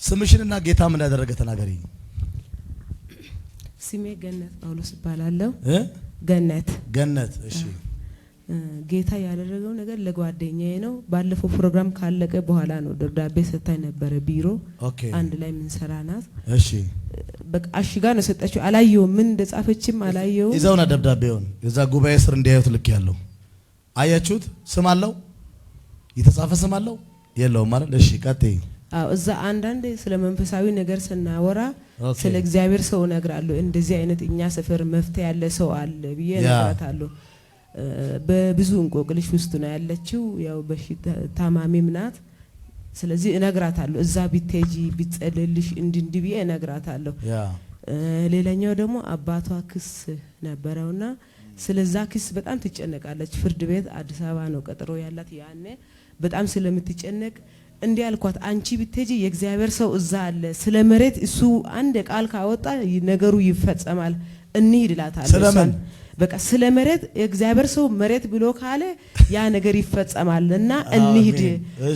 ስምሽንና ጌታ ምን እንዳደረገ ተናገሪ። ስሜ ገነት ጳውሎስ እባላለሁ። እ ገነት። ገነት፣ እሺ። ጌታ ያደረገው ነገር ለጓደኛዬ ነው። ባለፈው ፕሮግራም ካለቀ በኋላ ነው ደብዳቤ ሰጥታኝ ነበረ ቢሮ አንድ ላይ ምንሰራ ናት። በቃ አሽጋ ነው የሰጠችው። አላየውም፣ ምን እንደጻፈችም አላየውም። ይዘውና ደብዳቤውን የዛ ጉባኤ ስር እንዲያዩት ልክ ያለው አያችሁት? ስም አለው፣ የተጻፈ ስም አለው የለውም ማለት? እሺ፣ ቀጥይ። አዎ፣ እዛ አንዳንድ ስለ መንፈሳዊ ነገር ስናወራ ስለ እግዚአብሔር ሰው እነግራለሁ። እንደዚህ አይነት እኛ ሰፈር መፍትሄ ያለ ሰው አለ ብዬ እነግራታለሁ። በብዙ እንቆቅልሽ ውስጥ ነው ያለችው። ያው በሽታ ታማሚም ናት። ስለዚህ እነግራታለሁ። እዛ ብትሄጂ ቢጸልልሽ እንዲ እንዲ ብዬ እነግራታለሁ። ሌላኛው ደግሞ አባቷ ክስ ነበረውና ስለዛ ክስ በጣም ትጨነቃለች። ፍርድ ቤት አዲስ አበባ ነው ቀጠሮ ያላት። ያኔ በጣም ስለምትጨነቅ እንዲህ አልኳት፣ አንቺ ብትሄጂ የእግዚአብሔር ሰው እዛ አለ፣ ስለ መሬት እሱ አንድ ቃል ካወጣ ነገሩ ይፈጸማል፣ እንሂድ እላታለሁ። ስለምን? እሷን በቃ ስለ መሬት የእግዚአብሔር ሰው መሬት ብሎ ካለ ያ ነገር ይፈጸማል እና እንሂድ፣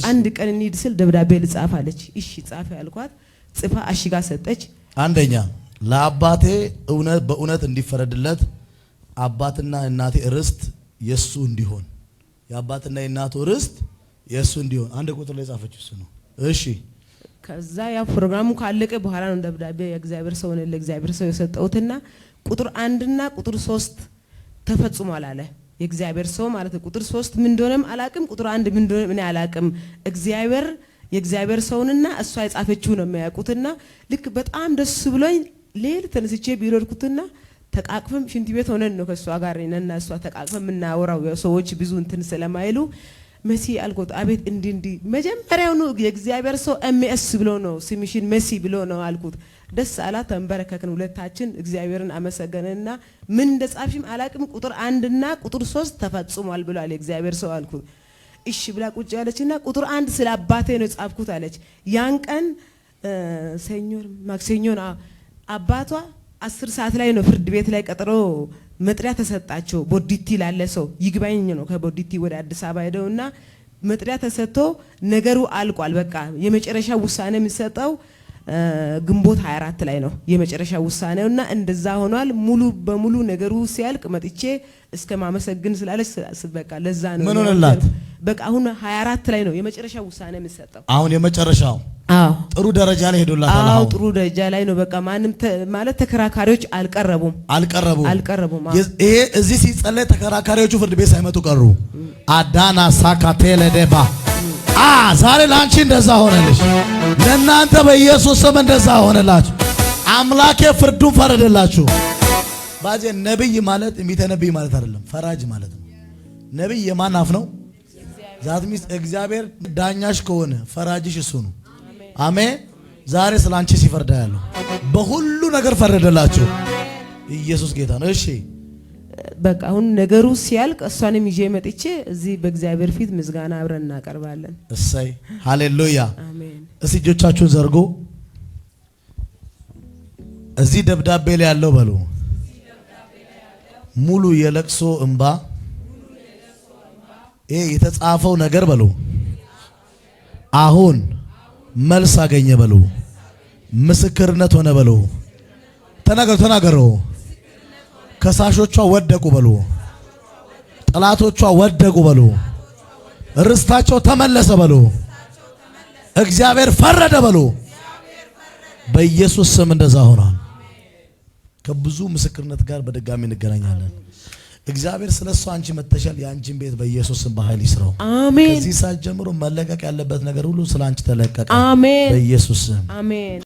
አንድ ቀን እንሂድ ስል ደብዳቤ ልጻፍ አለች። እሺ ጻፊ አልኳት። ጽፋ አሽጋ ሰጠች። አንደኛ ለአባቴ እውነት በእውነት እንዲፈረድለት አባትና እናቴ ርስት የሱ እንዲሆን፣ የአባትና የእናቱ ርስት የሱ እንዲሆን አንድ ቁጥር ላይ ጻፈችው እሱ ነው። እሺ። ከዛ ያ ፕሮግራሙ ካለቀ በኋላ ነው ደብዳቤ የእግዚአብሔር ሰው ነው ለእግዚአብሔር ሰው የሰጠውትና ቁጥር 1ና ቁጥር 3 ተፈጽሟል አለ የእግዚአብሔር ሰው ማለት ነው። ቁጥር 3 ምን እንደሆነም አላቅም፣ ቁጥር 1 ምን እንደሆነም እኔ አላቅም። እግዚአብሔር የእግዚአብሔር ሰውንና እሷ የጻፈችው ነው የሚያውቁትና ልክ በጣም ደስ ብሎኝ ሌሊት ተነስቼ ቢሮ ሄድኩትና ተቃቅፈም ሽንት ቤት ሆነን ነው ከእሷ ጋር ነና እሷ ተቃቅፈን የምናወራው፣ ያው ሰዎች ብዙ እንትን ስለማይሉ። መሲ አልኩት፣ አቤት፣ እንዲህ እንዲህ መጀመሪያውኑ የእግዚአብሔር ሰው MS ብሎ ነው ስምሽን መሲ ብሎ ነው አልኩት። ደስ አላት። ተንበረከክን ሁለታችን እግዚአብሔርን አመሰገንና ምን እንደጻፍሽም አላቅም ቁጥር 1ና ቁጥር 3 ተፈጽሟል ብሏል የእግዚአብሔር ሰው አልኩት። እሺ ብላ ቁጭ ያለችና ቁጥር 1 ስለ አባቴ ነው የጻፍኩት አለች። ያን ቀን ሰኞ ማክሰኞ ነው አባቷ 10 ሰዓት ላይ ነው ፍርድ ቤት ላይ ቀጠሮ መጥሪያ ተሰጣቸው። ቦዲቲ ላለ ሰው ይግባኝ ነው ከቦዲቲ ወደ አዲስ አበባ ሄደውና መጥሪያ ተሰጥቶ ነገሩ አልቋል። በቃ የመጨረሻ ውሳኔ የሚሰጠው ግንቦት 24 ላይ ነው የመጨረሻ ውሳኔውና እንደዛ ሆኗል። ሙሉ በሙሉ ነገሩ ሲያልቅ መጥቼ እስከ ማመሰግን ስላለች በቃ ለዛ ነው። ምን ሆነላት? በቃ አሁን 24 ላይ ነው የመጨረሻ ውሳኔ የሚሰጠው። አሁን የመጨረሻው አዎ። ጥሩ ደረጃ ላይ ሄዶላታል። አዎ። አሁን ጥሩ ደረጃ ላይ ነው። በቃ ማንም ማለት ተከራካሪዎች አልቀረቡም። አልቀረቡም። አልቀረቡም። አዎ። ይሄ እዚህ ሲጸለይ ተከራካሪዎቹ ፍርድ ቤት ሳይመጡ ቀሩ። አዳና ሳካቴለ ደባ ዛሬ ለአንቺ እንደዛ ሆነልሽ። ለእናንተ በኢየሱስ ስም እንደዛ ሆነላችሁ። አምላኬ ፍርዱን ፈረደላችሁ። ባዜ ነብይ ማለት የሚተነብይ ማለት አይደለም፣ ፈራጅ ማለት ነው። ነብይ የማን አፍ ነው? That means እግዚአብሔር ዳኛሽ ከሆነ ፈራጅሽ እሱ ነው። አሜን። ዛሬ ስለ አንቺ ሲፈርዳ ያለው በሁሉ ነገር ፈረደላችሁ። ኢየሱስ ጌታ ነው። እሺ። በቃ አሁን ነገሩ ሲያልቅ እሷንም ይዤ መጥቼ እዚህ በእግዚአብሔር ፊት ምስጋና አብረን እናቀርባለን። እሰይ ሃሌሉያ። አሜን። እስቲ እጆቻችሁን ዘርጉ። እዚህ ደብዳቤ ላይ ያለው በሉ ሙሉ የለቅሶ እንባ ይሄ የተጻፈው ነገር በሉ አሁን መልስ አገኘ በሉ፣ ምስክርነት ሆነ በሉ። ተናገሩ፣ ተናገሩ። ከሳሾቿ ወደቁ በሉ፣ ጠላቶቿ ወደቁ በሉ፣ ርስታቸው ተመለሰ በሉ፣ እግዚአብሔር ፈረደ በሉ። በኢየሱስ ስም እንደዛ ሆኗል። ከብዙ ምስክርነት ጋር በድጋሚ እንገናኛለን። እግዚአብሔር ስለ እሷ አንቺ መተሻል። የአንቺን ቤት በኢየሱስ ስም በኃይል ይስራው። አሜን። ከዚህ ሰዓት ጀምሮ መለቀቅ ያለበት ነገር ሁሉ ስለ አንቺ ተለቀቀ። አሜን። በኢየሱስ ስም። አሜን።